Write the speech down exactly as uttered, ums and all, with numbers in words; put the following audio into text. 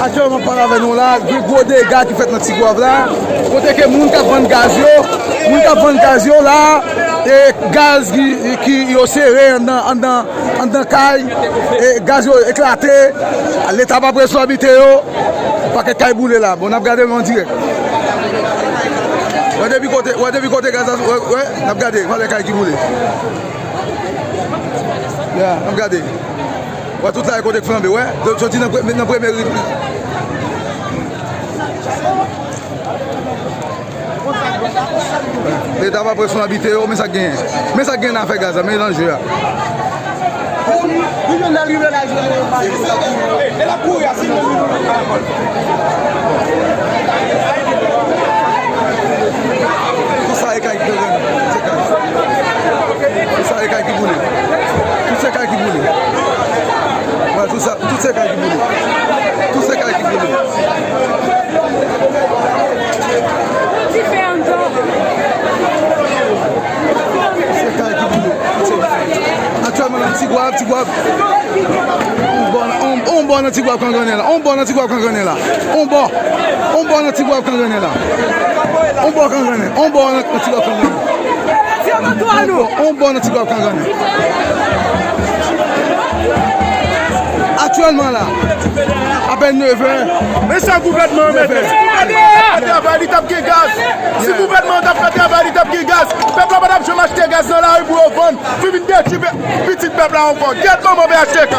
Aktyèlman, m ap pale avè nou la, gen gwo dega ki fèt nan Tigwav la, kote ke moun k ap vann gaz yo, moun k ap vann gaz yo la, e gaz ki, ki yo sere anndan, anndan, anndan kay, e gaz yo eklate, Leta pa pran swen abite yo, pakèt kay boule la. Bon, n ap gade nou an dirèk. Wè depi kote, wè depi kote gaz la, wè, wè, n ap gade, wè lè kay ki boule. Ya, n ap gade. Wè, tout sa e kote k flanbe, wè. Soti nan pre-, nan premye ri. Leta pa pran swen abite yo, men sa k genyen. Men sa k genyen nan afè gaz la, men danje a. Tout sa e kay ki pran grenn, se kay. Tout sa e kay ki boule. Tout se kay ki boule. Wè, tout sa, tout se kay ki boule. Tout se kay ki boule. Tout se kay ki boule. Tout se kay. Aktyèlman nan Tigwav, Tigwav. On bò, on, on bò nan Tigwav k an grennen la. On bò nan Tigwav k an grennen la. On bò. On bò nan Tigwav k an grennen la. On bò k an grennen. On bò nan, nan Tigwav k an grennen. On bò, on bò nan Tigwav k an grennen. Aktyèlman la, apèn nevè. Men sa gouvènman an mete. Si gouvènman an t ap fè travay, li t ap gen gaz. Si gouvènman an t ap fè travay, li t ap gen gaz. Pèp la pa t ap janm achte gaz nan lari pou yo vann. Fi vin detwi pe-, pitit pèp la ankò. Gyèt manman P H T K.